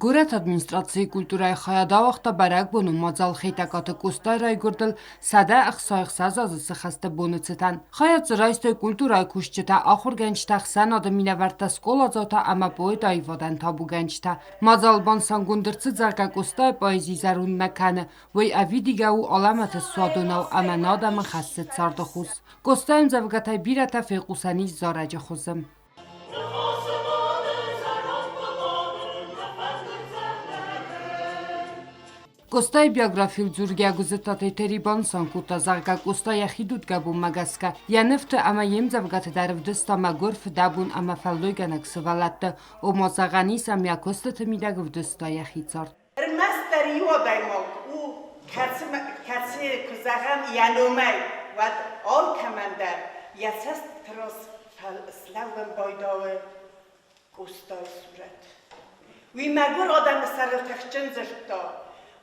Горӕты администрацийы культурӕйы хайад ауагъта бӕрӕгбонон мадзал Хетӕгкаты Къостайы райгуырдыл 166 азы сыхӕсты боны цытӕн. Хайад дзы райстой культурӕйы кусджытӕ, ахуыргӕнджытӕ, ӕхсӕнады минӕвӕрттӕ, скъоладзаутӕ ӕмӕ поэт-аивадӕн табугӕнджытӕ. Мадзал банысангонд ӕрцыд, зӕгъгӕ, Къостайы поэзи зӕронд нӕ кӕны, уый ӕвидигӕ у алӕмӕты суадонау ӕмӕ нӕ адӕмы хӕссы царды хус. Къостайы ӕмдзӕвгӕтӕй бирӕтӕ фехъусӕн ис зарӕджы хуызы. Къостайы биографийыл дзургӕ Гуыззыттаты Этери банысан кодта, зӕгъгӕ, Къоста йӕхи дудгӕбонмӕ гӕсгӕ йӕ нывты ӕмӕ йе мдзӕвгӕты дӕр ӕвдыста мӕгуыр, фыдӕбон ӕмӕ фӕллойгӕнӕг сывӕллӕтты, ома зӕгъӕн ис, ӕмӕ йӕ куыстыты мидӕг ӕвдыста йӕхи цард. Ӕрмӕстдӕр иу адӕймаг у, кӕцы, куы зӕгъӕм, йӕ номӕй, уӕд алкӕмӕн дӕр йӕ цӕстыты раз слӕууын байдауы Къостайы сурӕт. Уый мӕгуыр адӕмы сӕрыл тыхджын дзырдта.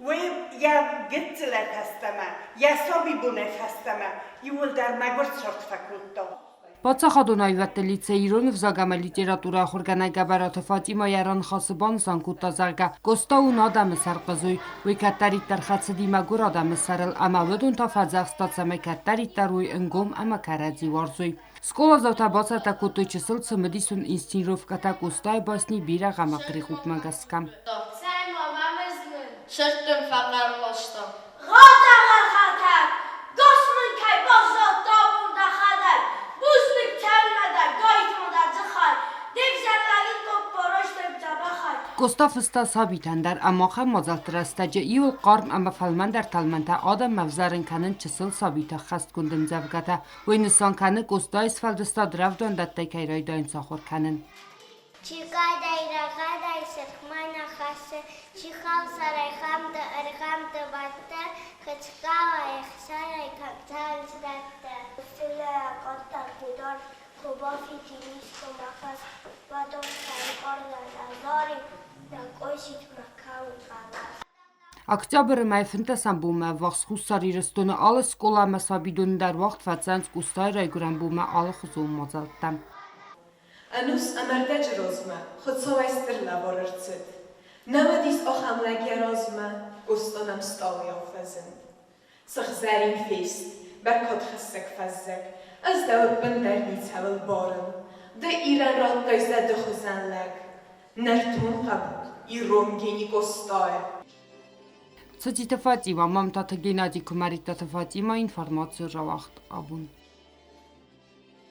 Уый йӕ гыццылӕй фӕстӕмӕ, йӕ сабибонӕй фӕстӕмӕ иууылдӕр мӕгуыр цард фӕкодта. Паддзахадон аивӕдты лицей ирон ӕвзаг ӕмӕ литературӕ ахуыргӕнӕг Гӕбӕраты Фатимӕ йӕ раныхасы банысан кодта, зӕгъгӕ, Къоста у нӕ адӕмы сӕрхъызой, уый кӕддӕриддӕр хӕцыди мӕгуыр адӕмы сӕрыл ӕмӕ уыдон та фӕдзӕхста, цӕмӕй кӕддӕриддӕр уой ӕнгом ӕмӕ кӕрӕдзи уарзой. Скъоладзаутӕ бацӕттӕ кодтой чысыл цымыдисон инсценировкӕтӕ Къостайы басни Бирӕгъ ӕмӕ хърихъупмӕ гӕсгӕ. Цӕй-ма, мӕ мӕзмын! Сырдтон фӕхъӕр ласта. Гъа-дӕгъӕл-хӕтӕг, гас мын кӕй баззадтӕ абон дӕхӕдӕг, бузныг цӕуылнӕ дӕ, гайтма дӕ дзыхӕй, де взӕр лӕги къоппа райстай дзӕбӕхӕй. Къоста фыста сабитӕн дӕр ӕмӕ ахӕм мадзӕлтты рӕстӕджы иуыл хъарм ӕмӕ фӕлмӕндӕр тӕлмӕнтӕ адӕммӕ ӕвзӕрын кӕнын чысыл сабиты ӕххӕстгонд ӕмдзӕвгӕтӕ. Уый нысан кӕны Къостайы сфӕлдыстад рӕвдауӕндӕттӕй кӕй райдайынц ахуыр кӕнын. Чи кадӕй рӕгъӕдӕй сырхмӕ нӕ хӕссы, чи халсарӕй хӕмты ӕргъӕмты бадты, хӕцгӕлӕй ӕхсарӕй кӕмтӕ рӕтты. Фӕлӕ къаддӕр куыдӕр куы бафидин искуы мӕ хӕс, уӕд ӕнкъардӕн азарин, нӕ къуысид мӕ кӕуын хъӕлӕс. Октябры мӕй 15 бонмӕ ӕввахс Хуссар Ирыстоны алы скъола ӕмӕ сабидоны дӕр уагъд фӕцӕуынц Къостайы райгуырӕн бонмӕ алыхуызон мадзӕлттӕ. Ӕнус ӕмӕ ӕрдӕджы розмӕ Хуыцауӕй стыр лӕвар ӕрцыд. Нӕ уыдис ахӕм лӕг йӕ размӕ, Къоста нӕм стъалыйау фӕзынд. Сыгъзӕрин фест, бӕркадхӕссӕг фӕззӕг, Ӕз дӕ ӕппындӕр ницӕуыл барын. Ды Ирӕн радтай зӕды хуызӕн лӕг, Нӕртон хъӕбул, ирон гени Къостайы. Цытиты Фатима, Мамтаты Геннадий, Куымӕридтаты Фатима информаци рауагъд абон.